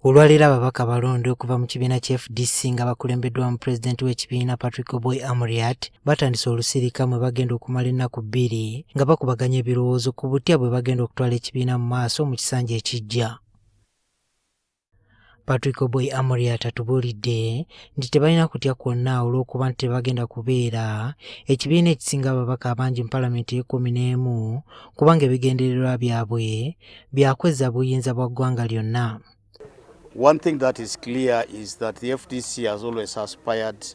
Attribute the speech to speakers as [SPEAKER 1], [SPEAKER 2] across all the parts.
[SPEAKER 1] Olwaleero ababaka abalonde okuva mu kibiina kya FDC nga bakulembeddwamu pulezidenti w'ekibiina Patrick Oboi Amuriat batandise olusirika mwe bagenda okumala ennaku bbiri nga bakubaganya ebirowoozo ku butya bwe bagenda okutwala ekibiina mu maaso mu kisanja ekijja. Patrick Oboi Amuriat atubuulidde nti tebalina kutya kwonna olw'okuba nti tebagenda kubeera ekibiina ekisinga ababaka abangi mu palamenti ey'ekkumi n'emu kubanga ebigendererwa byabwe byakwezza buyinza bwa ggwanga lyonna.
[SPEAKER 2] One thing that is clear is that the FDC has always aspired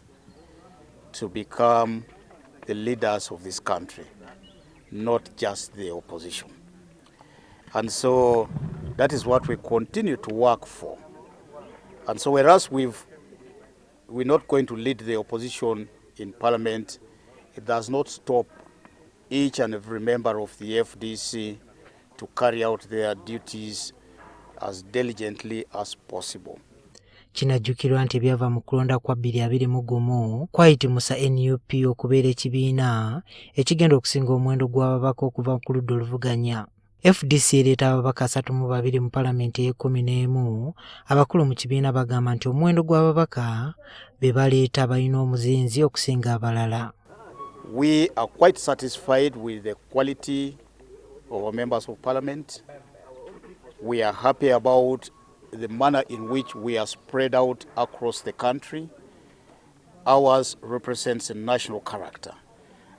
[SPEAKER 2] to become the leaders of this country, not just the opposition. And so that is what we continue to work for. And so whereas we're not going to lead the opposition in parliament, it does not stop each and every member of the FDC to carry out their duties as diligently as possible.
[SPEAKER 1] Kinajjukirwa nti ebyava mu kulonda kwa 2021 kwayitimusa NUP okubeera ekibiina ekigenda okusinga omuwendo gw'ababaka okuva ku ludda oluvuganya. FDC ereeta ababaka 32 mu palamenti ey'ekkumi n'emu. Abakulu mu kibiina bagamba nti omuwendo gw'ababaka be baleeta balina omuzinzi okusinga abalala.
[SPEAKER 2] We are quite satisfied with the quality of our members of parliament. We are happy about the manner in which we are spread out across the country. Ours represents a national character,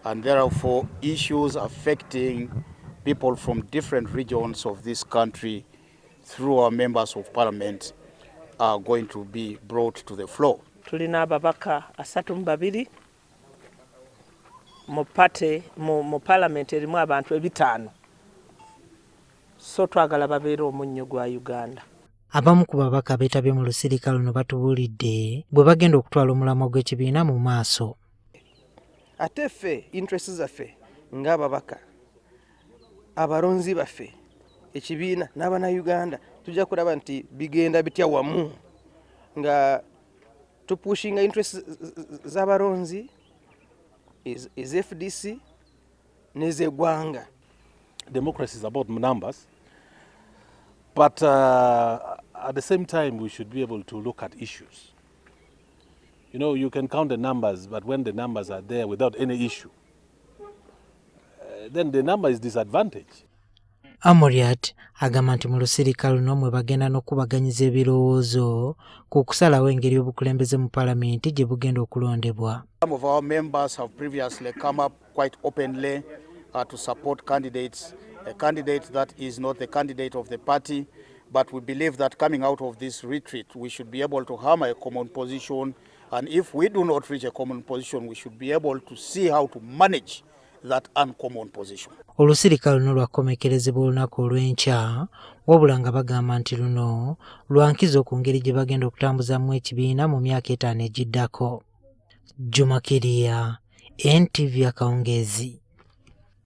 [SPEAKER 2] and therefore issues affecting people from different regions of this country through our members of parliament are going to be brought to the floor.
[SPEAKER 3] Tulina ababaka 32 mu party mu parliament erimu abantu 500, so twagala babeere omunnyo gwa Uganda.
[SPEAKER 1] Abamu ku babaka beetabye mu lusirika luno batubuulidde bwe bagenda okutwala omulamwa gw'ekibiina mu maaso.
[SPEAKER 4] Ate ffe interest zaffe ng'ababaka, abalonzi baffe, ekibiina n'abannayuganda, tujja kulaba nti bigenda bitya wamu nga tupushinga interest z'abalonzi, ez FDC n'ez'eggwanga.
[SPEAKER 5] Democracy is about numbers, but at the same time, we should be able to look at issues. You can count the numbers, but when the numbers are there without any issue, then the number is disadvantage.
[SPEAKER 1] Amuriat agamba nti mu lusirika luno mwe bagenda n'okubaganyiza ebirowoozo ku kusalawo engeri obukulembeze mu palamenti gye bugenda okulondebwa.
[SPEAKER 2] Some of our members have previously come up quite openly to support candidates, a candidate that is not the candidate of the party, but we believe that coming out of this retreat, we should be able to hammer a common position, and if we do not reach a common position, we should be able to see how to manage that uncommon position.
[SPEAKER 1] Olusirika luno lwakukomekerezebwa olunaku olw'enkya, wabula nga bagamba nti luno lwa nkizo ku ngeri gye bagenda okutambuzaamu ekibiina mu myaka 5 egiddako. Juma Kiriya, NTV akawungeezi.